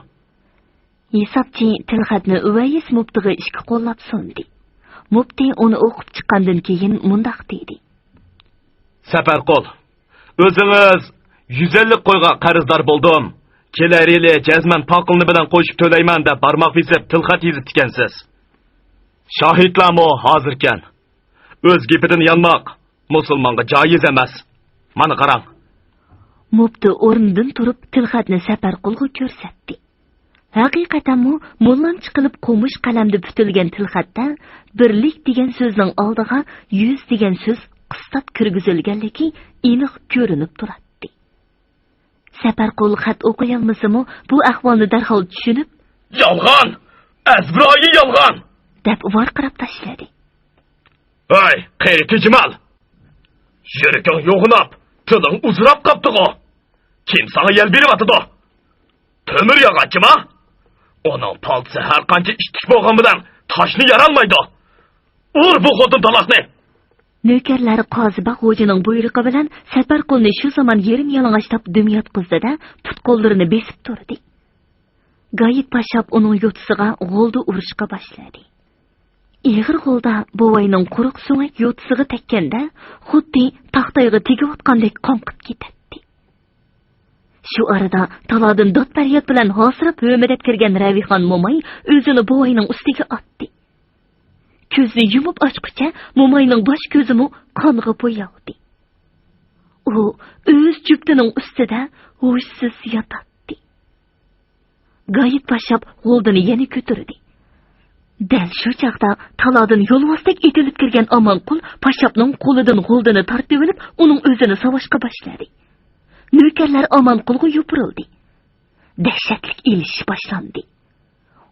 ھېسابچى تىلخەتنى ئۇۋەيس مۇپتىغا ئىككى قوللاپ سۇندى. مۇپتى ئۇنى ئوقۇپ چىققاندىن كېيىن مۇنداق دېدى. سەپەرقۇل، ئۆزىڭىز يۈز ئەللىك قويغا قەرزدار بولدۇم، كېلەر يىلى جەزمەن پاقىلنى بىلەن قوشۇپ تۆلەيمەن دەپ بارماق بېسىپ تىلخەت يېزىپتىكەنسىز. شاھىتلارمۇ ھازىركەن. ئۆز گېپىدىن يانماق مۇسۇلمانغا جايىز ئەمەس. مانا قاراڭ. مۇپتى ئورنىدىن تۇرۇپ تىلخەتنى سەپەرقۇلغا كۆرسەتتى. ھەقىقەتەنمۇ موللانچە قىلىپ قومۇش قەلەمدە پۈتۈلگەن تىلخەتتە بىرلىك دېگەن سۆزنىڭ ئالدىغا يۈز دېگەن سۆز قىستاپ كىرگۈزۈلگەنلىكى ئېنىق كۆرۈنۈپ تۇراتتى. سەپەرقۇل خەت ئوقۇيالمىسىمۇ، بۇ ئەھۋالنى دەرھال چۈشىنىپ، يالغان! ئەزبىرايى يالغان! دەپ ۋارقىراپ تاشلىدى. ھەي، قېرى تېجىمال! يۈرىكىڭ يوغىناپ، تىلىڭ ئۇزىراپ قاپتىغۇ؟ كىم ساڭا يەل بېرىۋاتىدۇ؟ تۆمۈر ياغاچچىما؟ ئۇنىڭ پالتىسى ھەر قانچە ئىتتىك بولغان بىلەن تاشنى يارالمايدۇ. ئۇر بۇ خوتۇن تالاقنى! نۆكەرلەر قازى بەگ خوجىنىڭ بۇيرۇقى بىلەن سەپەرقۇلنى شۇ زامان يېرىم يالىڭاچلاپ دۈم ياتقۇزدى-دە، پۇت-قوللىرىنى بېسىپ تۇردى. گايىت پاششاپ ئۇنىڭ يوتىسىغا غولدا ئۇرۇشقا باشلىدى. ئېغىر غولدا بوۋاينىڭ قۇرۇق سۆڭەك يوتىسىغا تەگكەندە، خۇددى تاختايغا تېگىۋاتقاندەك قاڭقىپ كېتەتتى. شۇ ئارىدا تالادىن داد-پەرياد بىلەن ھاسىراپ ھۆمۈدەپ كىرگەن رەۋىخان موماي ئۆزىنى بوۋاينىڭ ئۈستىگە ئاتتى. كۆزنى يۇمۇپ ئاچقۇچە موماينىڭ باش-كۆزىمۇ قانغا بويالدى. ئۇ ئۆز جۈپتىنىڭ ئۈستىدە ھوشسىز ياتاتتى. گايىت پاششاپ غولدىنى يەنە كۆتۈردى. دەل شۇ چاغدا تالادىن يولۋاستەك ئېتىلىپ كىرگەن ئامانقۇل پاششاپنىڭ قولىدىن غولدىنى تارتىۋېلىپ، ئۇنىڭ ئۆزىنى ساۋاشقا باشلىدى. نۆكەرلەر ئامانقۇلغا يوپۇرۇلدى. دەھشەتلىك ئېلىشىش باشلاندى.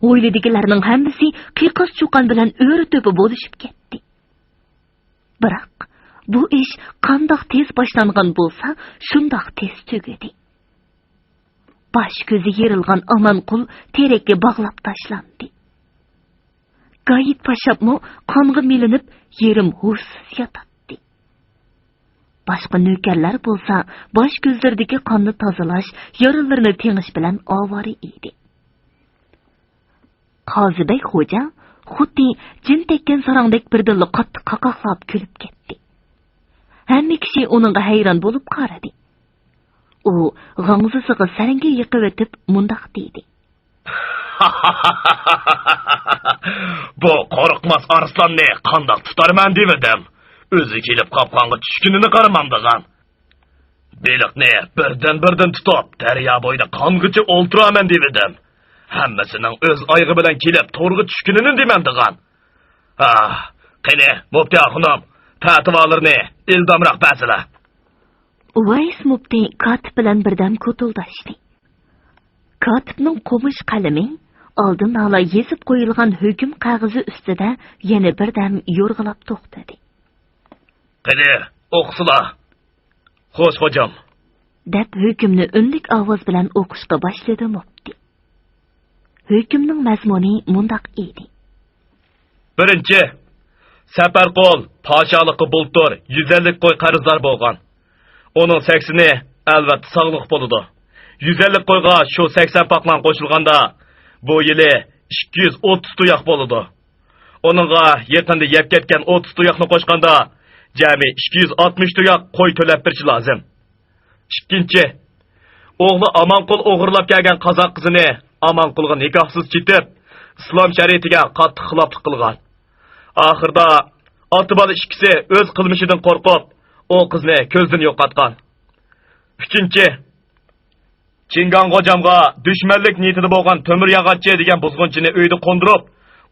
ھويلىدىكىلەرنىڭ ھەممىسى قىيقاس-چۇقان بىلەن ئۆرە-تۆپە بولۇشۇپ كەتتى. بىراق، بۇ ئىش قانداق تېز باشلانغان بولسا، شۇنداق تېز تۈگىدى. باش-كۆزى يېرىلغان ئامانقۇل تېرەككە باغلاپ تاشلاندى. زاھىت پاششاپمۇ قانغا مىلىنىپ، يېرىم ھوشسىز ياتاتتى. باشقا نۆكەرلەر بولسا باش كۆزلىرىدىكى قاننى تازىلاش، يارىلىرىنى تېڭىش بىلەن ئاۋارە ئىدى. قازىبەگ خوجا خۇددى جىن تەگكەن ساراڭدەك بىردىنلا قاتتىق قاقاقلاپ كۈلۈپ كەتتى. ھەممە كىشى ئۇنىڭغا ھەيران بولۇپ قارىدى. ئۇ غاڭزىسىغا سەرەڭگە يېقىۋېتىپ مۇنداق دېدى. بۇ قورقماس ئارسلاننى قانداق تۇتارمەن دېۋىدىم. ئۆزى كېلىپ قاپقانغا چۈشكىنىنى قارىمامدىغان. بېلىقنى بىردىن-بىردىن تۇتۇپ، دەريا بويىدا قانغىچە ئولتۇرامەن دېۋىدىم. ھەممىسىنىڭ ئۆز ئايىغى بىلەن كېلىپ تورغا چۈشكىنىنى دېمەمدىغان. ئاھ، قېنى، مۇپتى ئاخۇنۇم، پەتىۋالىرىنى ئىلدامراق بەرسىلە. ئۇۋەيس مۇپتى كاتىپ بىلەن بىردەم كوتۇلداشتى. كاتىپنىڭ قومۇش قەلىمى ئالدىن ئالا يېزىپ قويۇلغان ھۆكۈم قەغىزى ئۈستىدە يەنە بىردەم يورغىلاپ توختىدى. قېنى، ئوقۇسىلا. خوش، خوجام. دەپ ھۆكۈمنى ئۈنلۈك ئاۋاز بىلەن ئوقۇشقا باشلىدى مۇپتى. ھۆكۈمنىڭ مەزمۇنى مۇنداق ئىدى. بىرىنچى، سەپەرقۇل پاشالىققا بۇلتۇر يۈز ئەللىك قوي قەرزدار بولغان. ئۇنىڭ سەكسىنى ئەلۋەتتە ساغلىق بولىدۇ. يۈز ئەللىك قويغا شۇ سەكسەن پاقلان قوشۇلغاندا، بۇ يىلى ئىككى يۈز ئوتتۇز تۇياق بولىدۇ. ئۇنىڭغا يېقىندا يەپ كەتكەن ئوتتۇز تۇياقنى قوشقاندا، جەمئىي ئىككى يۈز ئاتمىش تۇياق قوي تۆلەپ بېرىشى لازىم. ئىككىنچى، ئوغلى ئامانقۇل ئوغرىلاپ كەلگەن قازاق قىزىنى ئامانقۇلغا نىكاھسىز چېتىپ، ئىسلام شەرىئىتىگە قاتتىق خىلاپلىق قىلغان. ئاخىردا ئاتا-بالا ئىككىسى ئۆز قىلمىشىدىن قورقۇپ، ئۇ قىزنى كۆزدىن يوقاتقان. ئۈچىنچى، چىڭگاڭ غوجامغا دۈشمەنلىك نىيىتىدە بولغان تۆمۈر ياغاچچى دېگەن بۇزغۇنچىنى ئۆيىدە قوندۇرۇپ،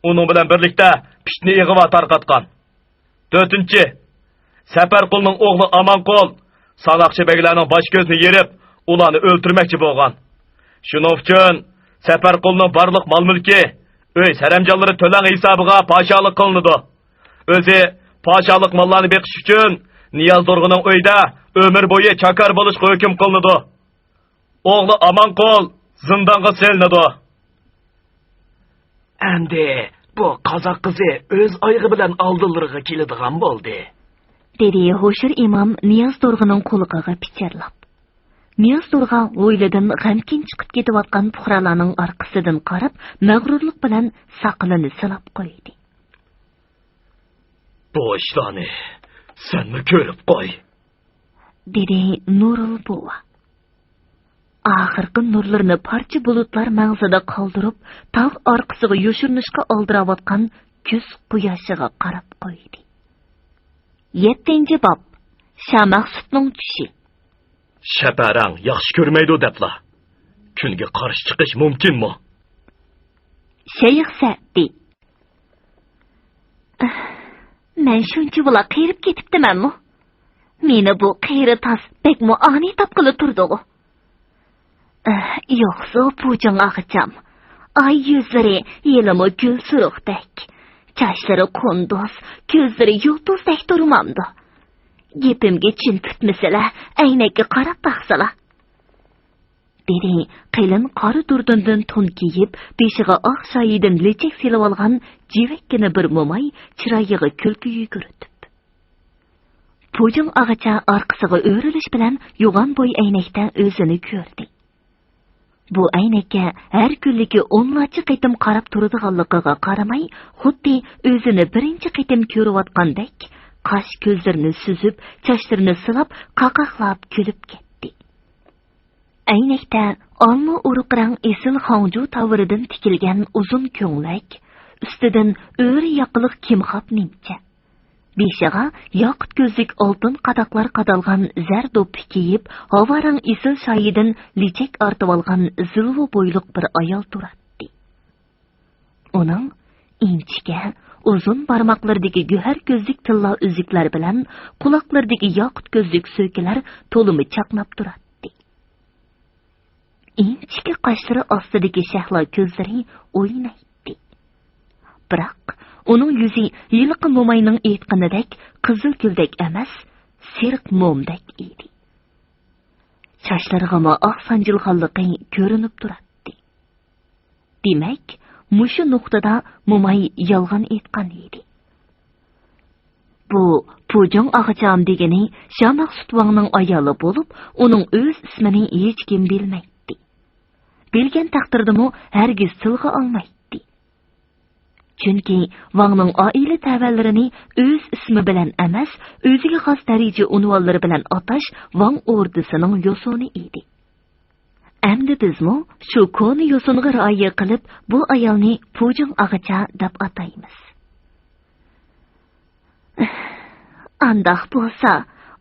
ئۇنىڭ بىلەن بىرلىكتە پىتنە ئىغۋا تارقاتقان. تۆتىنچى، سەپەرقۇلنىڭ ئوغلى ئامانقۇل ساناقچى بەگلەرنىڭ باش كۆزىنى يېرىپ، ئۇلارنى ئۆلتۈرمەكچى بولغان. شۇنىڭ ئۈچۈن سەپەرقۇلنىڭ بارلىق مال-مۈلكى، ئۆي سەرەمجانلىرى تۆلەڭ ھېسابىغا پاشالىق قىلىنىدۇ. ئۆزى پاشالىق ماللارنى بېقىش ئۈچۈن نىياز دورغىنىڭ ئۆيىدە ئۆمۈر بويى چاكار بولۇشقا ھۆكۈم قىلىنىدۇ. ئوغلى ئامانقۇل زىندانغا سېلىنىدۇ. ئەمدى بۇ قازاق قىزى ئۆز ئايىغى بىلەن ئالدىلىرىغا كېلىدىغان بولدى، دېدى ھوشۇر ئىمام نىياز دورغىنىڭ قۇلىقىغا پىچىرلاپ. نىياز دورغا ھويلىدىن غەمكىن چىقىپ كېتىۋاتقان پۇقرالارنىڭ ئارقىسىدىن قاراپ، مەغرۇرلۇق بىلەن ساقىلىنى سىلاپ قويدى. بۇ ئىشلارنى سەنمۇ كۆرۈپ قوي، دېدى نۇرۇل بوۋا. ئاخىرقى نۇرلىرىنى پارچە بۇلۇتلار مەڭزىدە قالدۇرۇپ، تاغ ئارقىسىغا يوشۇرۇنۇشقا ئالدىراۋاتقان كۈز قۇياشىغا قاراپ قويدى. يەتتىنچى باب. شامەخسۇتنىڭ چۈشى. شەپەرەڭ ياخشى كۆرمەيدۇ دەپلا، كۈنگە قارشى چىقىش مۇمكىنمۇ؟ شەيخ سەئدى. مەن شۇنچە بولا قېرىپ كېتىپتىمەنمۇ؟ مېنى بۇ قېرى تاس بەكمۇ ئانىي تاپقىلى تۇردىغۇ. ئەھ، يوقسۇ پۇجىڭ ئاغىچام. ئاي يۈزلىرى ھېلىمۇ گۈل سۇرۇقتەك. چاچلىرى قۇندۇز، كۆزلىرى يۇلتۇزدەك تۇرمامدۇ؟ گېپىمگە چىن پۈتمىسىلە، ئەينەككە قاراپ باقسىلا. دېدى قېلىن قارا دۇردۇندىن تون كىيىپ، بېشىغا ئاق شايىدىن لېچەك سېلىۋالغان جىۋەككىنە بىر موماي چىرايىغا كۈلكە يۈگۈرتۈپ. پۇجىڭ ئاغىچا ئارقىسىغا ئۆرۈلۈش بىلەن يوغان بوي ئەينەكتە ئۆزىنى كۆردى. بۇ ئەينەككە ھەر كۈنلۈكى ئونلارچە قېتىم قاراپ تۇرىدىغانلىقىغا قارىماي، خۇددى ئۆزىنى بىرىنچى قېتىم كۆرۈۋاتقاندەك، قاش كۆزلىرىنى سۈزۈپ، چاچلىرىنى سىلاپ، قاقاقلاپ كۈلۈپ كەتتى. ئەينەكتە ئالما ئۇرۇق رەڭ ئېسىل خاڭجۇ تاۋىرىدىن تىكىلگەن ئۇزۇن كۆڭلەك، ئۈستىدىن ئۆرە ياقىلىق كىمخاپ نىمچە. بېشىغا ياقۇت كۆزلۈك ئالتۇن قاداقلار قادالغان زەر دوپپا كىيىپ، ھاۋا رەڭ ئېسىل شايىدىن لېچەك ئارتىۋالغان زىلۋا بويلۇق بىر ئايال تۇراتتى. ئۇنىڭ ئىنچىكە، ئۇزۇن بارماقلىرىدىكى گۆھەر كۆزلۈك تىللا ئۈزۈكلەر بىلەن قۇلاقلىرىدىكى ياقۇت كۆزلۈك سۆكىلەر تولىمۇ چاقناپ تۇراتتى. ئىنچىكە قاشلىرى ئاستىدىكى شەھلا كۆزلىرى ئوينايتتى. بىراق، ئۇنىڭ يۈزى ھېلىقى موماينىڭ ئېيتقىنىدەك قىزىل گۈلدەك ئەمەس، سېرىق مومدەك ئىدى. چاچلىرىغىمۇ ئاق سانجىلغانلىقى كۆرۈنۈپ تۇراتتى. دېمەك، مۇشۇ نۇقتىدا موماي يالغان ئېيتقان ئىدى. بۇ پۇجۇڭ ئاغىچام دېگىنى شامەخسۇت ۋاڭنىڭ ئايالى بولۇپ، ئۇنىڭ ئۆز ئىسمىنى ھېچكىم بىلمەيتتى. بىلگەن تەقدىردىمۇ ھەرگىز تىلغا ئالمايتتى. چۈنكى ۋاڭنىڭ ئائىلە تەۋەلىرىنى ئۆز ئىسمى بىلەن ئەمەس، ئۆزىگە خاس دەرىجە ئۇنۋانلىرى بىلەن ئاتاش ۋاڭ ئوردىسىنىڭ يوسۇنى ئىدى. ئەمدى بىزمۇ شۇ كونا يوسۇنغا رىئايە قىلىپ، بۇ ئايالنى پۇجۇڭ ئاغىچا دەپ ئاتايمىز. ئانداق بولسا،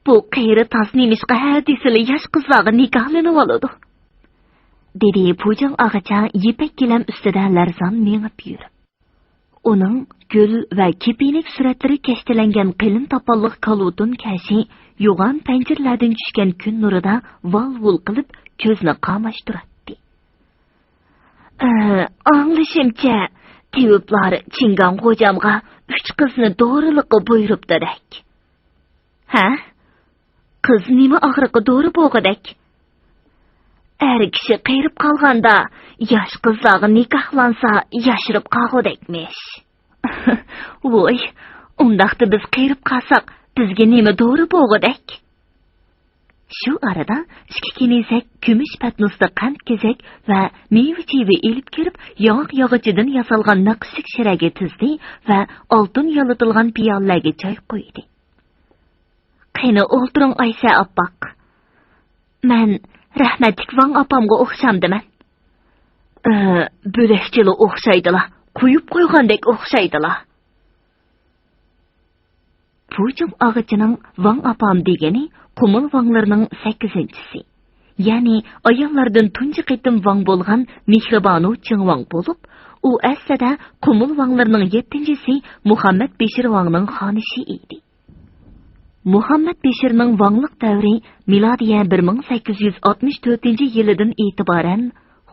بۇ قېرى تاز نېمىشقا ھە دېسىلا ياش قىزلارغا نىكاھلىنىۋالىدۇ؟ دېدى پۇجۇڭ ئاغىچا يىپەك گىلەم ئۈستىدە لەرزان مېڭىپ يۈرۈپ. ئۇنىڭ گۈل ۋە كېپىنەك سۈرەتلىرى كەشتىلەنگەن قېلىن تاپانلىق كالۇتۇن كەشى يوغان پەنجىرىلەردىن چۈشكەن كۈن نۇرىدا ۋال-ۋۇل قىلىپ كۆزنى قاماشتۇراتتى. ئە، ئاڭلىشىمچە، تېۋىپلار چىڭگاڭ غوجامغا ئۈچ قىزنى دورىلىققا بۇيرۇپتۇدەك. ھە؟ قىز نېمە ئاغرىققا دورا بولغۇدەك؟ ئەر كىشى قېرىپ قالغاندا، ياش قىزلارغا نىكاھلانسا، ياشىرىپ قالغۇدەكمىش. ۋوي، ئۇنداقتا بىز قېرىپ قالساق، بىزگە نېمە دورا بولغۇدەك؟ شۇ ئارىدا ئىككى كېنىزەك كۈمۈش پەتنۇستا قەنت كېزەك ۋە مېۋە-چېۋە ئېلىپ كىرىپ، ياڭاق ياغىچىدىن ياسالغان نەقىشلىك شىرەگە تىزدى ۋە ئالتۇن يالىتىلغان پىيالىلەرگە چاي قۇيدى. قېنى ئولتۇرۇڭ، ئايشە ئاپپاق. مەن رەھمەتلىك ۋاڭ ئاپامغا ئوخشامدىمەن؟ ئى، بۆلەكچىلا ئوخشايدىلا، قويۇپ قويغاندەك ئوخشايدىلا. پۇجۇڭ ئاغىچىنىڭ ۋاڭ ئاپام دېگىنى قۇمۇل ۋاڭلىرىنىڭ سەككىزىنچىسى، يەنى ئاياللاردىن تۇنجى قېتىم ۋاڭ بولغان مېھرىبانۇ چىڭ ۋاڭ بولۇپ، ئۇ ئەسلىدە قۇمۇل ۋاڭلىرىنىڭ يەتتىنچىسى مۇھەممەد بېشىر ۋاڭنىڭ خانىشى ئىدى. مۇھەممەد بېشىرنىڭ ۋاڭلىق دەۋرى مىلادىيە بىر مىڭ سەككىز يۈز ئاتمىش تۆتىنچى يىلىدىن ئېتىبارەن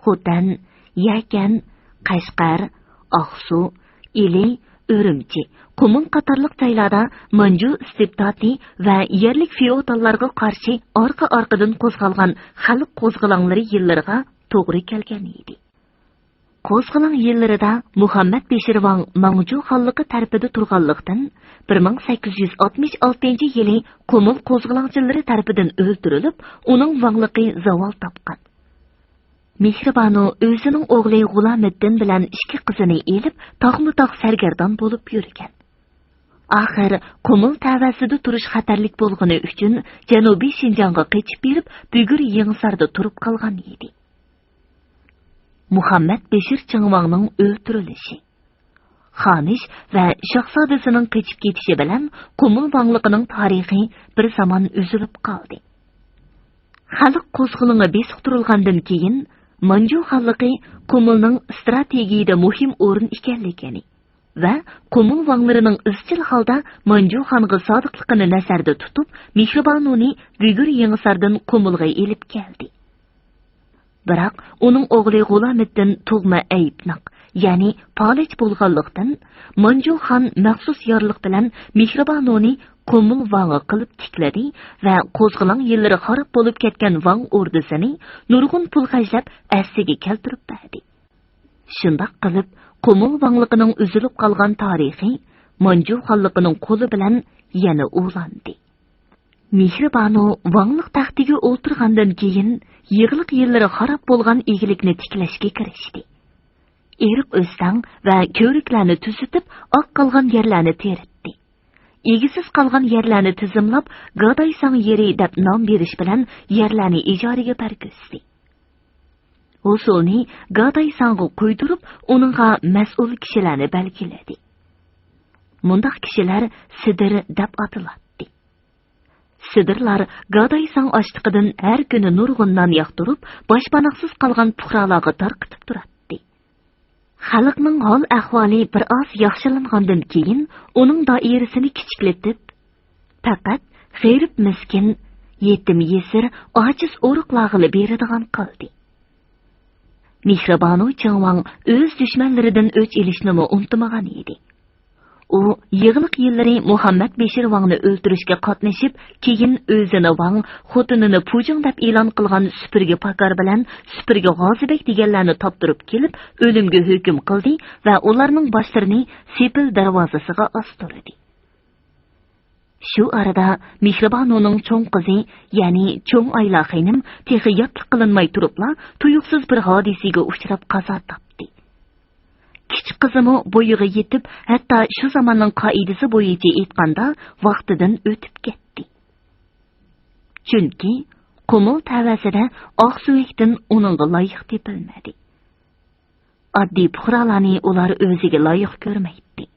خوتەن، يەكەن، قەشقەر، ئاقسۇ، ئىلى، ئۈرۈمچى، قۇمۇل قاتارلىق جايلاردا مانجۇ ئىستىبداتى ۋە يەرلىك فېئوداللارغا قارشى ئارقا-ئارقىدىن قوزغالغان خەلق قوزغىلاڭلىرى يىللىرىغا توغرا كەلگەن ئىدى. قوزغىلاڭ يىللىرىدا مۇھەممەد بېشىر ۋاڭ ماڭجۇ خانلىقى تەرىپىدە تۇرغانلىقتىن، بىر مىڭ سەككىز يۈز ئاتمىش ئالتىنچى يىلى قۇمۇل قوزغىلاڭچىلىرى تەرىپىدىن ئۆلتۈرۈلۈپ، ئۇنىڭ ۋاڭلىقى زاۋال تاپقان. مېھرىبانۇ ئۆزىنىڭ ئوغلى غۇلامىددىن بىلەن ئىككى قىزىنى ئېلىپ، تاغمۇ تاغ سەرگەردان بولۇپ يۈرگەن. ئاخىر قۇمۇل تەۋەسىدە تۇرۇش خەتەرلىك بولغىنى ئۈچۈن، جەنۇبىي شىنجاڭغا قېچىپ بېرىپ، بۈگۈر يېڭىساردا تۇرۇپ قالغان ئىدى. مۇھەممەد بېشىر چىڭ ۋاڭنىڭ ئۆلتۈرۈلۈشى. خانىش ۋە شاھزادىسىنىڭ قېچىپ كېتىشى بىلەن قۇمۇل ۋاڭلىقىنىڭ تارىخى بىر زامان ئۈزۈلۈپ قالدى. خەلق قوزغىلىڭى بېسىقتۇرۇلغاندىن كېيىن، مانجۇ خانلىقى قۇمۇلنىڭ ئىستراتېگىيىدە مۇھىم ئورۇن ئىكەنلىكىنى ۋە قۇمۇل ۋاڭلىرىنىڭ ئىزچىل ھالدا مانجۇ خانغا سادىقلىقىنى نەزەردە تۇتۇپ، مېھرىبانۇنى بۈگۈر يېڭىساردىن قۇمۇلغا ئېلىپ كەلدى. بىراق ئۇنىڭ ئوغلى غۇلامىددىن تۇغما ئەيىبناق، يەنى پالەچ بولغانلىقتىن، مانجۇ خان مەخسۇس يارلىق بىلەن مېھرىبانۇنى قۇمۇل ۋاڭى قىلىپ تىكلىدى ۋە قوزغىلاڭ يىللىرى خاراب بولۇپ كەتكەن ۋاڭ ئوردىسىنى نۇرغۇن پۇل خەجلەپ ئەسلىگە كەلتۈرۈپ بەردى. شۇنداق قىلىپ، قۇمۇل ۋاڭلىقىنىڭ ئۈزۈلۈپ قالغان تارىخى مانجۇ خانلىقىنىڭ قولى بىلەن يەنە ئۇلاندى. مېھرىبانۇ ۋاڭلىق تەختىگە ئولتۇرغاندىن كېيىن، يېغىلىق يىللىرى خاراب بولغان ئىگىلىكنى تىكلەشكە كىرىشتى. ئېرىق ئۆستەڭ ۋە كۆۋرۈكلەرنى تۈزىتىپ، ئاق قالغان يەرلەرنى تېرىتتى. ئىگىسىز قالغان يەرلەرنى تىزىملاپ، گادايساڭ يېرى دەپ نام بېرىش بىلەن يەرلەرنى ئىجارىگە بەرگۈزدى. ھوسۇلنى گادايساڭغا قويدۇرۇپ، ئۇنىڭغا مەسئۇل كىشىلەرنى بەلگىلىدى. مۇنداق كىشىلەر سىدىر دەپ ئاتىلاتتى. سىدىرلار گادايساڭ ئاشلىقىدىن ھەر كۈنى نۇرغۇن نان ياقتۇرۇپ، باشپاناھسىز قالغان پۇقرالارغا تارقىتىپ تۇراتتى. خەلقنىڭ ھال-ئەھۋالى بىر ئاز ياخشىلانغاندىن كېيىن، ئۇنىڭ دائىرىسىنى كىچىكلىتىپ، پەقەت غېرىب-مىسكىن، يېتىم-يېسىر، ئاجىز ئورۇقلارغىلا بېرىدىغان قىلدى. مېھرىبانۇ چىڭۋاڭ ئۆز دۈشمەنلىرىدىن ئۆچ ئېلىشنىمۇ ئۇنتۇمىغان ئىدى. ئۇ يېغىلىق يىللىرى مۇھەممەد بېشىر ۋاڭنى ئۆلتۈرۈشكە قاتنىشىپ، كېيىن ئۆزىنى ۋاڭ، خوتۇنىنى پۇجىڭ دەپ ئېلان قىلغان سۈپۈرگە پاكار بىلەن سۈپۈرگە غازىبەگ دېگەنلەرنى تاپتۇرۇپ كېلىپ، ئۆلۈمگە ھۆكۈم قىلدى ۋە ئۇلارنىڭ باشلىرىنى سېپىل دەرۋازىسىغا ئاستۇردى. شۇ ئارىدا مېھرىبانۇنىڭ چوڭ قىزى، يەنى چوڭ ئايلا خېنىم تېخى ياتلىق قىلىنماي تۇرۇپلا تۇيۇقسىز بىر ھادىسىگە ئۇچراپ قازا تاپتى. كىچىك قىزىمۇ بويىغا يېتىپ، ھەتتا شۇ زاماننىڭ قائىدىسى بويىچە ئېيتقاندا، ۋاقتىدىن ئۆتۈپ كەتتى. چۈنكى قۇمۇل تەۋەسىدە ئاق سۆڭەكتىن ئۇنىڭغا لايىق تېپىلمىدى. ئاددىي پۇقرالارنى ئۇلار ئۆزىگە لايىق كۆرمەيتتى.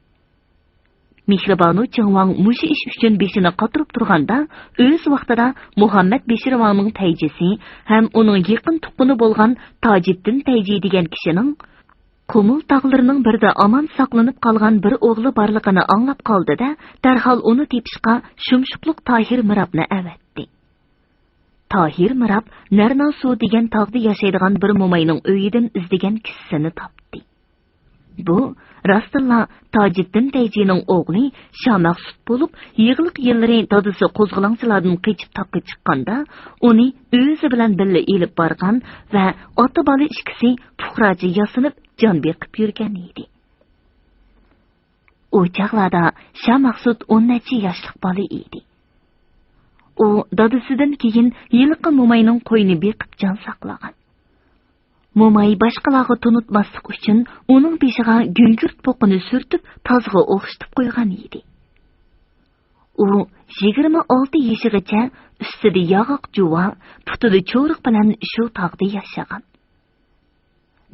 مېھرىبانۇ چىڭۋاڭ مۇشۇ ئىش ئۈچۈن بېشىنى قاتۇرۇپ تۇرغاندا، ئۆز ۋاقتىدا مۇھەممەد بېشىر ۋاڭنىڭ تەيجىسى ھەم ئۇنىڭ يېقىن تۇغقىنى بولغان تاجىددىن تەيجى دېگەن كىشىنىڭ قۇمۇل تاغلىرىنىڭ بىرىدە ئامان ساقلىنىپ قالغان بىر ئوغلى بارلىقىنى ئاڭلاپ قالدى-دە، دەرھال ئۇنى تېپىشقا شۇمشۇقلۇق تاھىر مىرابنى ئەۋەتتى. تاھىر مىراب نەرناسۇ دېگەن تاغدا ياشايدىغان بىر موماينىڭ ئۆيىدىن ئىزدىگەن كىشىسىنى تاپتى. بۇ راستتىنلا تاجىددىن تەيجىنىڭ ئوغلى شامەخسۇت بولۇپ، يېغىلىق يىللىرى دادىسى قوزغىلاڭچىلاردىن قېچىپ تاغقا چىققاندا، ئۇنى ئۆزى بىلەن بىللە ئېلىپ بارغان ۋە ئاتا-بالا ئىككىسى پۇقراچە ياسىنىپ جان بېقىپ يۈرگەن ئىدى. ئۇ چاغلاردا شامەخسۇت ئون نەچچە ياشلىق بالا ئىدى. ئۇ دادىسىدىن كېيىن ھېلىقى موماينىڭ قويىنى بېقىپ جان ساقلىغان. موماي باشقىلارغا تونۇتماسلىق ئۈچۈن ئۇنىڭ بېشىغا گۈڭگۈرت پوقىنى سۈرتۈپ تازغا ئوخشىتىپ قويغان ئىدى. ئۇ يىگىرمە ئالتە يېشىغىچە ئۈستىدە ياغاق جۇۋا، پۇتىدا چورۇق بىلەن شۇ تاغدا ياشىغان.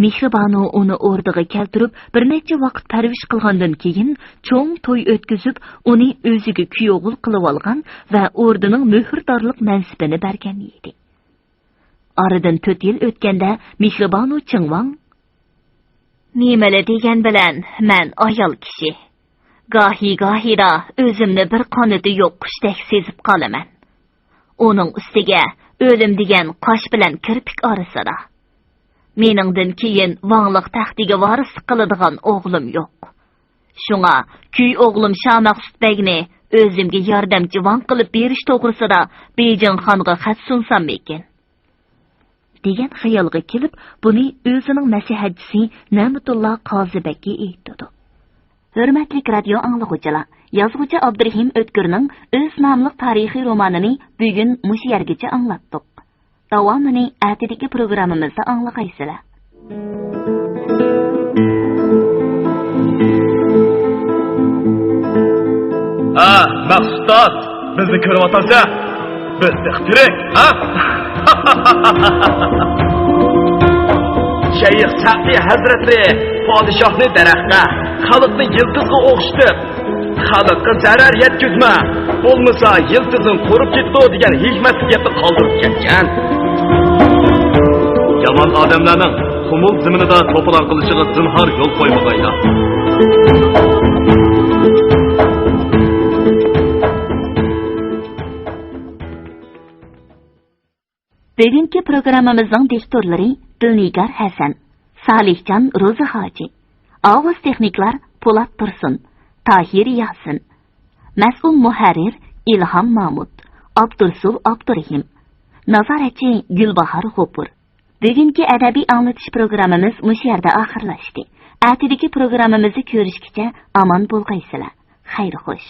مېھرىبانۇ ئۇنى ئوردىغا كەلتۈرۈپ، بىر نەچچە ۋاقىت پەرۋىش قىلغاندىن كېيىن، چوڭ توي ئۆتكۈزۈپ، ئۇنى ئۆزىگە كۈيئوغۇل قىلىۋالغان ۋە ئوردىنىڭ مۆھۈردارلىق مەنسىپىنى بەرگەن ئىدى. ئارىدىن تۆت يىل ئۆتكەندە، مېھرىبانۇ چىڭۋاڭ، نېمىلا دېگەن بىلەن، مەن ئايال كىشى. گاھى-گاھىدا ئۆزۈمنى بىر قانىتى يوق قۇشتەك سېزىپ قالىمەن. ئۇنىڭ ئۈستىگە ئۆلۈم دېگەن قاش بىلەن كىرپىك ئارىسىدا. مېنىڭدىن كېيىن ۋاڭلىق تەختىگە ۋارىسلىق قىلىدىغان ئوغلۇم يوق. شۇڭا كۈي ئوغلۇم شامەخسۇت بەگنى ئۆزۈمگە ياردەمچى ۋاڭ قىلىپ بېرىش توغرىسىدا بېيجىڭ خانغا خەت سۇنساممىكىن؟ دېگەن خىيالغا كېلىپ، بۇنى ئۆزىنىڭ مەسلىھەتچىسى نەمىتۇللا قازى بەگكە ئېيتىدۇ. ھۆرمەتلىك رادىيو ئاڭلىغۇچىلار، يازغۇچى ئابدۇرېھىم ئۆتكۈرنىڭ ئۆز ناملىق تارىخىي رومانىنى بۈگۈن مۇشۇ يەرگىچە ئاڭلاتتۇق. داۋامىنى ئەتىدىكى پروگراممىمىزدا ئاڭلىغايسىلەر. ھە، مەخسۇت ئۇستاز، بىزنى كۆرۈۋاتامسەن؟ بىز تېخى تىرىك، ھە؟ شەيخ سەئدى ھەزرەتلىرى پادىشاھنى دەرەخكە، خەلقنى يىلتىزغا ئوخشىتىپ، خەلققە زەرەر يەتكۈزمە، بولمىسا يىلتىزىڭ قۇرۇپ كېتىدۇ دېگەن ھېكمەتلىك گەپنى قالدۇرۇپ كەتكەن. يامان ئادەملەرنىڭ قۇمۇل زېمىنىدا توپىلاڭ قىلىشىغا زىنھار يول قويمىغايلا. بۈگۈنكى پروگراممىمىزنىڭ دىكتورلىرى دىلنىگار ھەسەن، سالىھجان روزى ھاجى، ئاۋاز تېخنىكلار پولات تۇرسۇن، تاھىر ياسىن، مەسئۇل مۇھەررىر ئىلھام مامۇت، ئابدۇرسۇل ئابدۇرېھىم، نازارەتچى گۈلباھار غوپۇر. بۈگۈنكى ئەدەبىي ئاڭلىتىش پروگراممىمىز مۇشۇ يەردە ئاخىرلاشتى. ئەتىدىكى پروگراممىمىزدا كۆرۈشكىچە ئامان بولغايسىلەر. خەير خوش.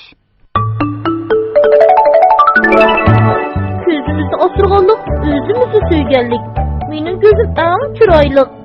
كۆزىمىزنى ئاسرىغانلىق، ئۆزىمىزنى سۆيگەنلىك. مېنىڭ كۆزۈم ئەڭ چىرايلىق.